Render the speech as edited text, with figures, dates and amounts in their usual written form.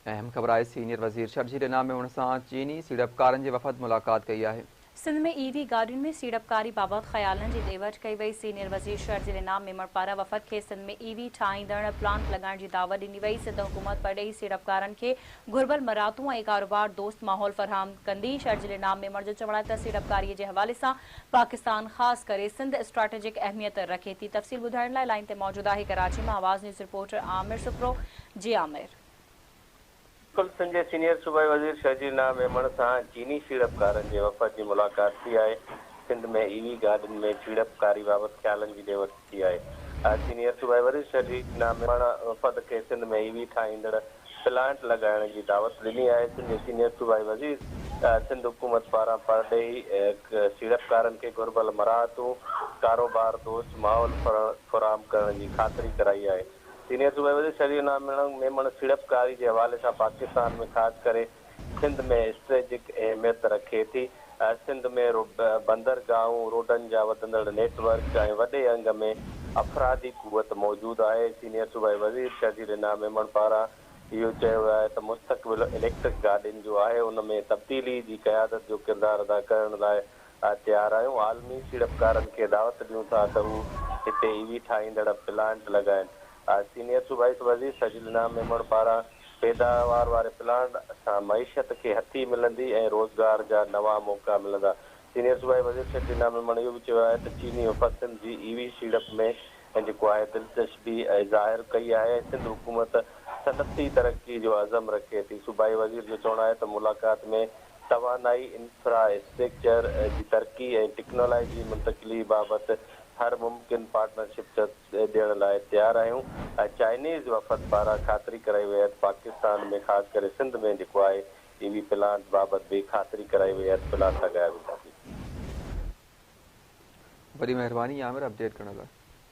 اهم خبر آهي سينيئر وزير شرجيل انعام ميمڻ سان چيني سيڙپڪارن جي وفد ملاقات ڪئي آهي. سنڌ ۾ اي وي گاڏين ۾ سيڙپڪاري بابت خيالن جي ڏي وٺ ڪئي وئي، سينيئر وزير شرجيل انعام ميمڻ پاران وفد کي سنڌ ۾ اي وي ٺاهيندڙ پلانٽ لڳائڻ جي دعوت ڏني وئي، سنڌ حڪومت پرڏيهي سيڙپڪارن کي گهربل مراعتون ۽ ڪاروبار دوست ماحول فراهم ڪندي، شرجيل انعام ميمڻ جو چوڻ آهي ته سيڙپڪاري جي حوالي سان پاڪستان خاص ڪري سنڌ اسٽريٽجڪ اهميت رکي ٿي، تفصيل ٻڌائڻ لاء لائين تي موجود آهي ڪراچي مان آواز نيوز رپورٽر عامر سپرو، جي عامر. بلڪل سنڌ جي سينيئر صوبائي وزير شرجيل ناهه ميمڻ سان چيني سيڙپڪارن جي وفد جي ملاقات ٿي آهي، سنڌ ۾ اي وي گاڏين ۾ سيڙپڪاري بابت خيالن جي ڏي وٺ ٿي آهي. سينيئر صوبائي وزير شرجيل ناهه ميمڻ وفد کي سنڌ ۾ اي وي ٺاهيندڙ پلانٽ لڳائڻ جي دعوت ڏني آهي، سنڌ جي سينيئر صوبائي وزير سنڌ حڪومت پاران پرڏيهي سيڙپڪارن کي گهربل مراعتون، ڪاروبار دوست ماحول فراهم ڪرڻ جي خاطري ڪرائي آهي. سينيئر صوبائي وزير شرجيل انعام ميمڻ سيڙپڪاري جي حوالي سان پاڪستان ۾ خاص ڪري سنڌ ۾ اسٽريٽجڪ اهميت رکي ٿي، سنڌ ۾ بندرگاهون، روڊن جا وڌندڙ نيٽ ورڪ ۽ وڏي انگ ۾ افرادي قوت موجود آهي، سينيئر صوبائي وزير شرجيل انعام ميمڻ پاران اهو چيو ويو آهي ته مستقبل اليڪٽرڪ گاڏين جو آهي، ان ۾ تبديلي جي قيادت جو ڪردار ادا ڪرڻ لاء تيار آهيون، عالمي سيڙپڪارن کي دعوت ڏيون ٿا ته هو هتي اي وي ٺاهيندڙ پلانٽ لڳائين. سينيئر صوبائي وزير شرجيل انعام ميمڻ پاران پيداوار واري پلانٽ سان معيشت کي هٿي ملندي ۽ روزگار جا نوان موقعا ملندا. سينيئر صوبائي وزير شرجيل انعام ميمڻ اهو به چيو آهي ته چيني وفد سنڌ جي اي وي سيڙپ ۾ جيڪو آهي دلچسپي ظاهر ڪئي آهي ۽ سنڌ حڪومت صنعتي ترقي جو عزم رکي ٿي. صوبائي وزير جو چوڻ آهي ته ملاقات ۾ توانائي، انفرا اسٽرڪچر جي ترقي ۽ ٽيڪنالاجي منتقلي بابت هر ممڪن پارٽنرشپ ڏيڻ لاء تيار آهيون ۽ چائنيز وفد پاران خاطري ڪرائي وئي آهي ته پاڪستان ۾ خاص ڪري سنڌ ۾ جيڪو آهي اي وي پلانٽ بابت به خاطري ڪرائي وئي آهي ته پلانٽ لڳايا ويندا. جي. وڏي مهرباني عامر اپڊيٽ ڪرڻ لاء.